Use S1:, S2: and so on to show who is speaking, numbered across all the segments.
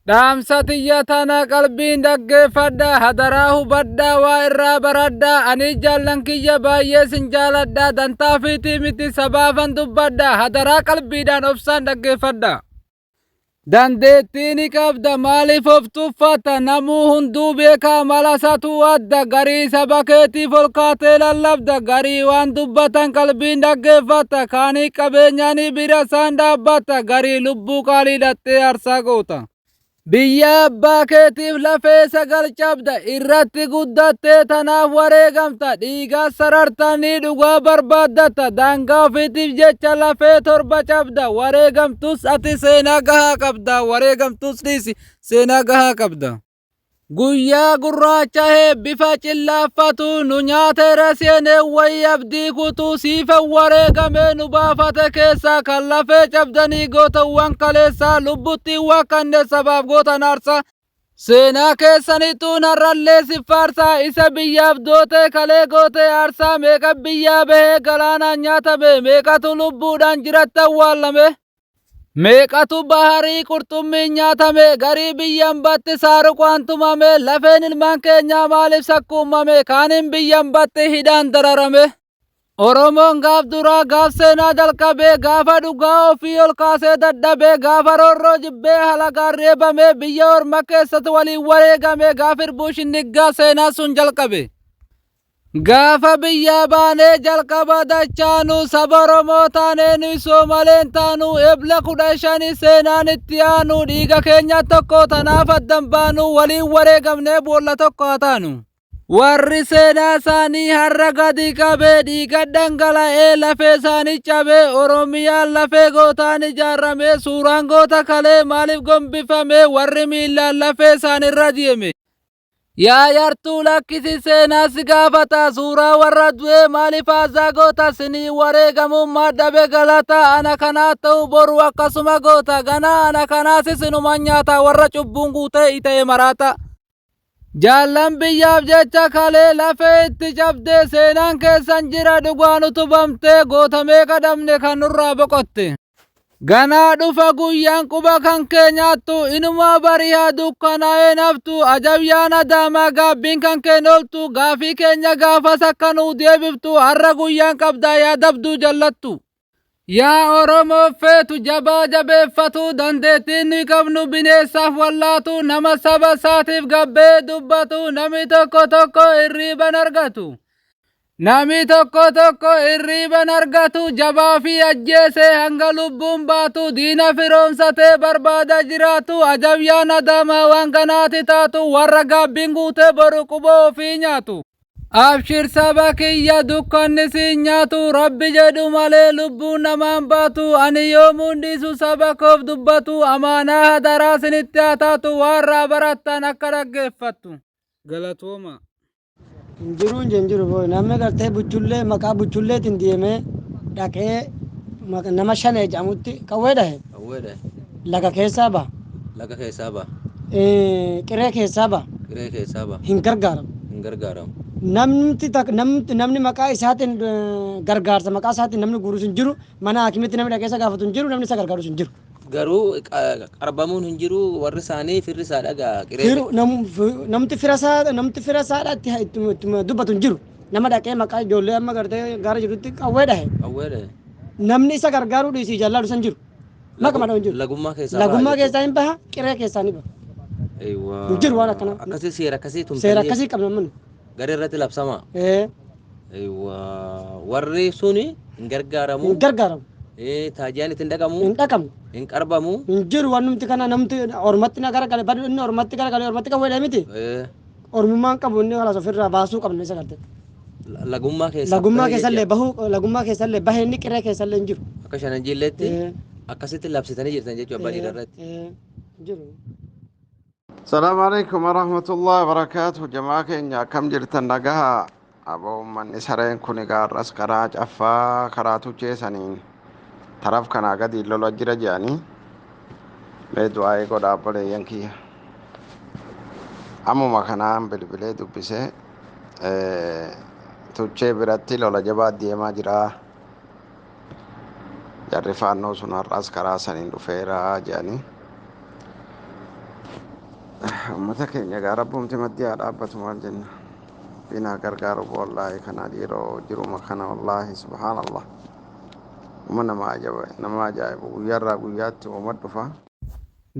S1: Dhaamsa tiyya tana qalbiin dhaggeeffadha, hadaraa hubadhaa, waa irraa baradhaa. Ani jaallan kiyya baay'ee sin jaaladha, dantaa fiitii miti sabaafan dubbadha, hadaraa qalbiidhaan obsaan dhaggeeffadha. Dandeettii ni qabda maaliif of tuffatta, namuu hunduu beekaa mala isatu adda, garii saba keetiif ol kaatee lallabda, garii waan dubbatan qalbiin dhaggeeffatta, kaanii qabeenyaanii bira isaan dhaabbatta, garii lubbuu qaalii dhattee aarsaa goota. Biyya abbaa keetiif lafee sagal cabda, irratti guddattee tanaaf wareegamta, dhiigaa sarartanii dhugaa barbaaddatta, daangaa ofiitiif jecha lafee torba cabda, wareegamtus ati seenaa gahaa qabda, wareegamtus dhiisi seenaa gahaa qabda. Guyyaa gurraachahee bifa cillaaffatu nu nyaateera seenee wayii abdii kutuu siifan wareegamee nu baafate keessaa kan lafee cabdanii gootawwan kaleessaa lubbuttiin waaqanne sabaaf gootan aarsaa. Seenaa keessanittuun har'allee si faarsaa isa biyyaaf dootee kalee gootee aarsaa meeqa biyyaa bahee galaanaan nyaatame meeqatu lubbuudhaan jiratti awwaallame. Meeqatu baharii qurxummiin nyaatame, garii biyyan batti saaruqaan tumame, lafeen ilmaan keenyaa maaliif sakkuummame, kaaniin biyyan batti hidhaan dararame. Oromoon gaaf duraa gaaf seenaa jalqabe, gaafa dhugaa ofii ol kaasee dadhabe, gaafa roorroo jibbee halagaan reebame, biyya orma keessatti waliin wareegame, gaaf irbuu shinniggaa seenaa sun jalqabe. Gaafa biyyaa baanee jalqaba dachaanu saba Oromoo taanee nuyi Soomaleen taanu ebla 15 seenaan itti aanu dhiiga keenya tokko tanaaf addan baanu waliin wareegamnee boolla tokko haa taanu. Warri seenaa isaanii har'a gadi qabee dhiiga dhangala'ee lafee isaanii cabee Oromiyaan lafee gootaan ijaarame suuraan goota kalee maaliif gombifame warri miillaan lafee isaanirra deeme. Yaa yartuu lakkisi seenaa si gaafata suuraa warra du'ee maaliif haazaa goota sinii wareegamuun maadhabe galata ana kanaa ta'u boru akkasuma goota ganaa ana kanaas isinuma nyaata warra cubbuun guutee ita'e maraata. Jaallan biyyaaf jecha kalee lafee itti cabdee seenaan keessan jira dhugaan utubamtee goota meeqa dhabne kan nurraa boqotte. Ganaa dhufa guyyaan quba kan kee nyaattu inumaa barihaa dukkanaa'ee naftu ajab yaan adaamaa gaabbiin kan keen ooltu gaafii keenya gaafas akka nuu deebiftu har'a guyyaan qabdaa yaa dabduu jallattu. Yaa Oromoo feetu jabaa jabeeffatu dandeettiin nuyi qabnu bineessaaf wallaatu nama saba isaatiif gabbee dubbatu namni tokko tokko hirriiban argatu. Nami tokko tokko hirriiban argatu jabaa fi ajjeesee hanga lubbuun baatu diina firoomsatee barbaada jiraatu ajab yaan adaamaa waan kanaati taatu warra gaabbiin guutee boru quba ofii nyaatu. Abshir saba kiyya dukkanni siin nyaatu rabbi jedhu malee lubbuun namaan baatu ani yoomuun dhiisu saba koof dubbatu amaanaa hadaraa sinitti haa taatu waarraa barattan akka dhaggeeffattu. Galatooma.
S2: Hin jiru hin jiru boo namni gartee buchullee maqaa buchulleetiin deemee dhaqee nama shanee jedhamutti qawwee dhahe.
S3: Qawwee dhahe.
S2: Laga keessaa baha.
S3: Laga keessaa baha.
S2: Qiree keessaa baha.
S3: Qiree keessaa baha.
S2: Hin gargaaramu.
S3: Hin gargaaramu.
S2: Namni namni maqaa isaatiin gargaarsa maqaa isaatiin namni guurus hin jiru mana hakimitti namni dhaqee isa gaafatu hin jiru namni isa gargaarus hin jiru.
S3: Garuu qarbamuun hin jiru warri isaanii firri isaa dhagaa qiree.
S2: Namti fira isaa namti fira isaadha itti dubbatu hin jiru. Nama dhaqee maqaa ijoollee amma gartee gaara jirutti qawwee dhahe.
S3: Qawwee dhahe.
S2: Namni isa gargaaruu dhiisii jaalladhu san jiru. Maquma dhahu hin jiru.
S3: Lagummaa keessaa baha
S2: Lagummaa
S3: jechuudha.
S2: keessaa hin baha qiree keessaa ni baha.
S3: Eewwaa.
S2: Hin jiru waan akkanaa.
S3: Akkasii seera akkasii tumtanii.
S2: Seera akkasii qabna amma nu.
S3: Garee irratti labsama.
S2: Ee.
S3: Eewwaa. Warri suni hin gargaaramu.
S2: Hin gargaaramu.
S3: Taajiyaan itti hin dhaqamu.
S2: Hin dhaqamu.
S3: Hin qarbamu.
S2: Hin jiru wannumti kana namti ormatti na garagale badu inni ormatti garagale ormatti qawwee dha miti. Ormummaan qabu inni kalaas ofirraa baasuu qabna isa garte.
S3: Lagummaa keessaa.
S2: Lagummaa
S3: bahee
S2: keessallee
S3: jecha.
S2: bahuu lagummaa keessallee bahee inni qiree keessallee hin jiru.
S3: Akka shanan jilleetti akkasitti labsitanii jirtan jechuudha abbaa dhiiraa irratti.
S2: Hin jiru.
S4: Salaamu alaikum warahmatullahi wabarakaatuh. Jamaa keenya akkam jirtan nagaha? Aboo uummanni sareen kun egaa har'as karaa caffaa karaa tuchee saniin taraf kanaa gadi lola jira jedhanii mee du'aa'ii godhaa obboleeyyan kiyya. Ammuma kanaan bilbilee dubbisee tuchee biratti lola jabaa deemaa jira. Jarri faannoo sun har'as karaa saniin dhufeera jedhanii. Uummata keenya egaa rabbumti maddii haa dhaabbatu maal jenna. Binaa gargaaru wallaahi kana dhiiroo jiruma kana wallaahi subhaanallah. Uma nama ajaa'iba nama ajaa'ibu guyyaarraa guyyaatti uuma dhufa.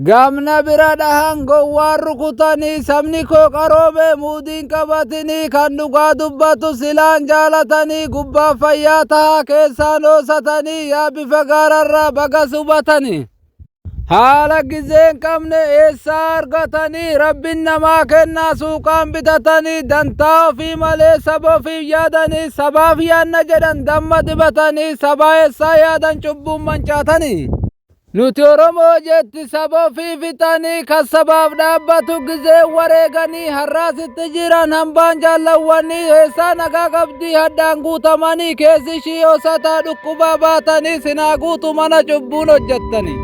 S1: Gamna bira dhahan gowwaan rukutanii sabni koo qaroome muudiin qabatanii kan dhugaa dubbatu silaan jaalatanii gubbaa fayyaa tahaa keessaan hoosatanii yaa bifa gaararraa baga subatanii. Haala gizeen qabne eessaa argatanii rabbin namaa kennaa suuqaan bitatanii dantaa ofii malee saba ofiif yaadanii sabaaf yaadna jedhan damma dibatanii sabaa eessaa yaadan cubbuun mancaatanii. Nuti Oromoo jetti saba ofii fixanii kan sabaaf dhaabbatu gizee wareeganii har'aasitti jiran hambaan jaallawwanii eessaa nagaa qabdii haddaan guutamanii keessi ishii hosataa dhukkubaa baatanii sinaa guutu mana cubbuun hojjettanii.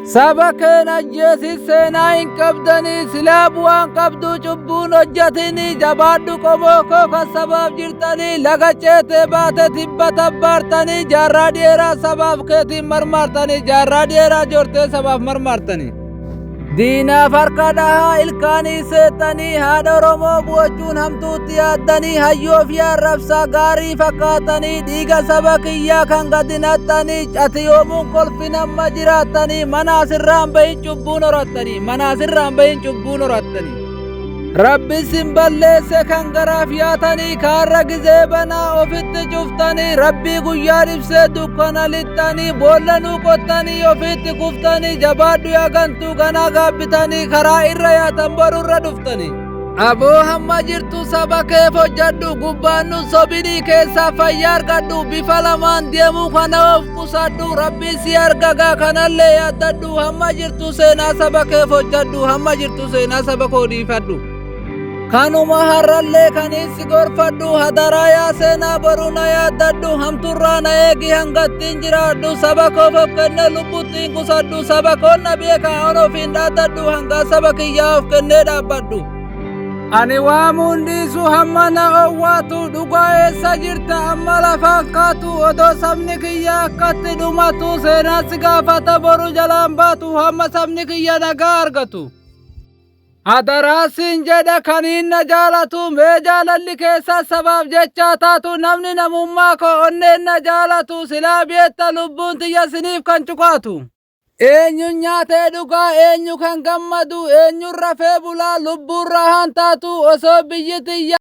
S1: Saba keen ajjeesi seenaa hin qabdanii silaa bu'aan qabdu cubbuun hojjetinii jabaadhu qomoo koo kan sabaaf jirtanii laga ceetee baate tibba tabbaartanii jaarraa dheeraa sabaaf keetiin marmaartanii jaarraa dheeraa joortee sabaaf marmaartanii. Diinaaf harka dhahaa ilkaanii seexanii haadha Oromoo bu'achuun hamtuutti yaaddanii hayyoo fi arrabsaa gaarii fakkaatanii dhiiga saba kiyyaa kan gadi naqxanii ati yoomuun kolfi nama jiraattanii mana asirraan bahin cubbuun horattanii mana asirraan bahin cubbuun horattanii. Rabbi sin balleesse kan garaaf yaatanii kaarra gizee banaa ofitti cuftanii rabbii guyyaa ibsee dukkana lixxanii boolla nuu qottanii ofitti kuftanii jabaadhu yaa gantuu ganaa gaabbitanii karaa irra yaatan borurra dhuftanii. Aboo hamma jirtu saba keef hojjedhu gubbaan nu sobinii keessaa fayyaa argadhu bifa lamaan deemuu kana of qusadhu rabbii si argagaa kanallee yaaddadhu hamma jirtu seenaa saba keef hojjedhu hamma jirtu seenaa saba koo dhiifadhu. Kanuma har'allee kaniin si gorfadhu hadaraa yaa seenaa boru na yaaddadhu hamturraa na eegi hangattiin jiraadhu saba koof of kennee lubbuttiin qusadhu saba koon na beekaa on ofiin dhaaddadhu hangaa saba kiyyaa of kennee dhaabbadhu. Ani waamuun dhiisu hamma na owwaatu dhugaa eessa jirta amma lafaan kaatu odoo sabni kiyya akkatti dhumatu seenaa si gaafata boru jalaan baatu hamma sabni kiyya nagaa argatu. Hadaraa siin jedha kaniin na jaalatu mee jaalalli keessa sabaaf jecha taatu namni namummaa koo onneen na jaalatu silaa beetta lubbuun tiyya siniif kan cuqaatu. Eenyu nyaatee dhugaa eenyu kan gammadu eenyuun rafee bulaa lubbuun rahaan taatu osoo biyyi tiyya.